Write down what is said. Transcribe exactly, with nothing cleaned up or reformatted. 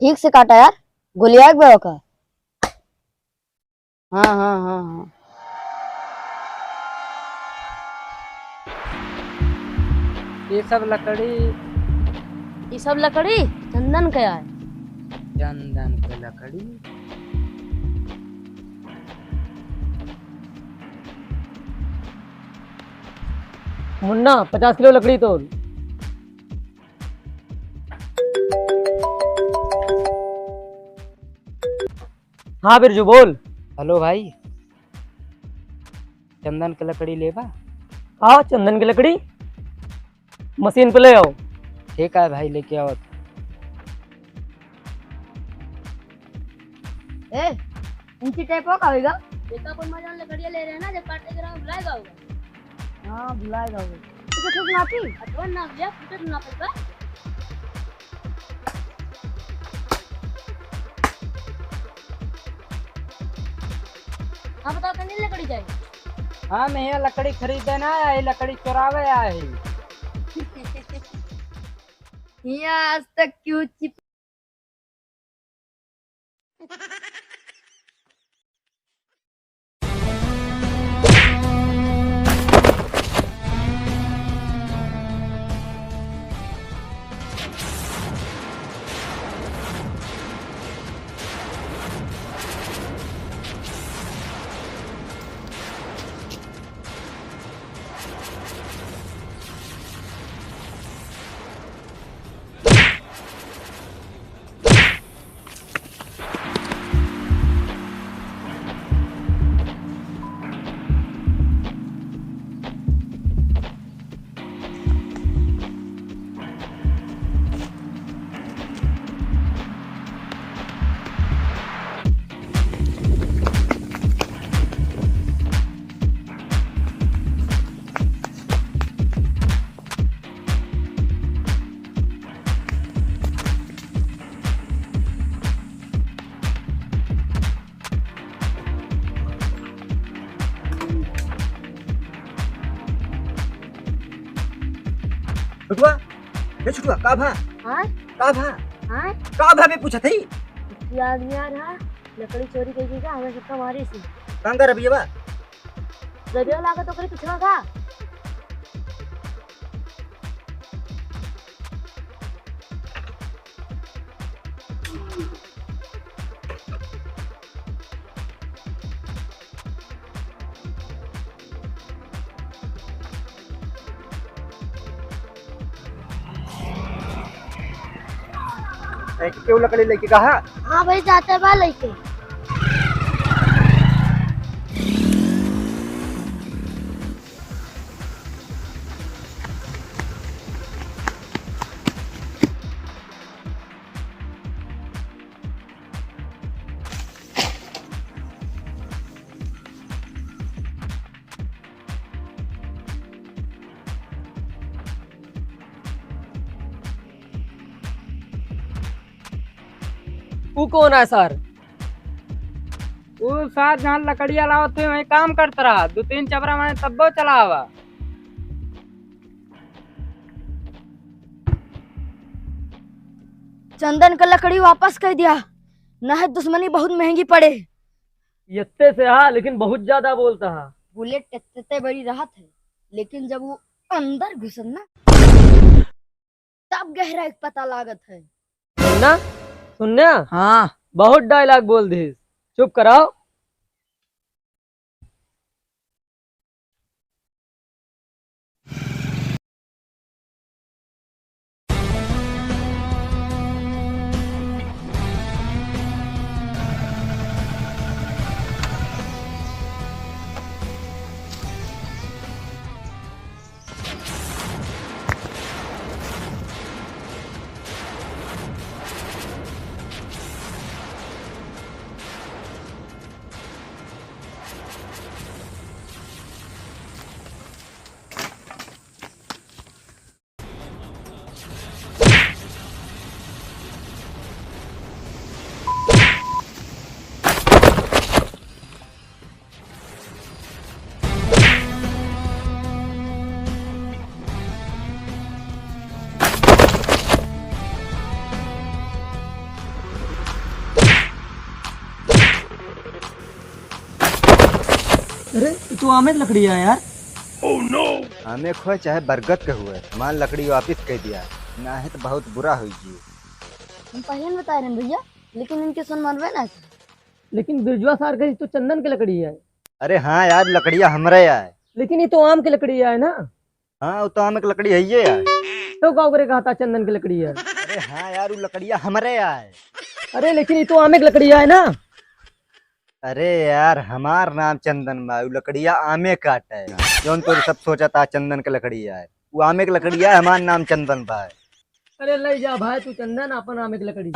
ठीक से काटा यार, गोलियाए के बा ओका। हाँ, हाँ, हाँ, हाँ। ये सब लकड़ी, ये सब लकड़ी चंदन के आए। चंदन के लकड़ी। मुन्ना, पचास किलो लकड़ी तोल। हाँ बिरजू, बोल। हेलो भाई, चंदन के लकड़ी लेबा? का चंदन के लकड़ी? मशीन पे ले आओ। ठीक है भाई, लेके आओ। ए, इंची टेपो का होइगा? देखा, अपन मजान लकड़िया ले रहे हैं ना, जब काटे के रहा, भुलाएगा होगा। हाँ, भुलाएगा होगा। तुझे कुछ नापी? अथवा ना भैया, फुटे ना पड़ता। हाँ, बताओ, तनी लकड़ी चाहिए? हाँ, मैं ये लकड़ी खरीदे ना आए, लकड़ी चुरावे आए। यहाँ आज तक क्यों चिप छुटुआ, ए छुटुआ, का भा? हाँ? का भा? हाँ? का भा बे पूछत हई? ई आदमी आ रहा, लकड़ी चोरी कइके का, हमें सबका मारी सी। कांगा रबिया बा? रबिया लागत ओकरे पीछे का? ए, केहू लकड़ी लेके कहा? हाँ भाई, जाते बा लेके। ऊ कौन है सर? ऊ साथ जहाँ लकड़िया लावत हुए वहीं काम करत रहा, दो तीन चबरा मारे तब्बो चलावा। चंदन का लकड़ी वापस कर दिया, ना है दुश्मनी बहुत महंगी पड़े। इत्ते से हा, लेकिन बहुत ज्यादा बोलता हा। बुलेट इत्ते बड़ी रहत है, लेकिन जब वो अंदर घुसन ना, तब गहराई के पता लागत है। सुनना, सुनना। हाँ। बहुत डायलॉग बोल दिस, चुप कराओ। अरे, ई तो आमे के लकड़ी है यार। आमे के होए चाहे बरगद के होए, हमार लकड़ी वापिस कइ दिया, नाहीं तो बहुत बुरा होइ जी। हम पहिले न बताए रहन भइया, लेकिन इनके सुन मनबे ना। लेकिन बिरजुआ सार कही तो चंदन के लकड़ी है। अरे हाँ यार, लकड़िया हमरे आए। लेकिन ई तो आम के लकड़ी है ना। हाँ, उ तो आम के लकड़ी है ये यार। तो का ओकरे कहता चंदन के लकड़ी है? अरे हाँ यार, उ लकड़िया हमरे आए। अरे लेकिन ई तो आमे के लकड़ी है ना। अरे यार, हमार नाम चंदन बा, उ लकड़िया आमे काटे। जौन तोर सब सोचता चंदन के लकड़ी आए, उ आमे के लकड़ी आए, हमार नाम चंदन बा। अरे ले जा भाई तू चंदन, अपन आमे के लकड़ी।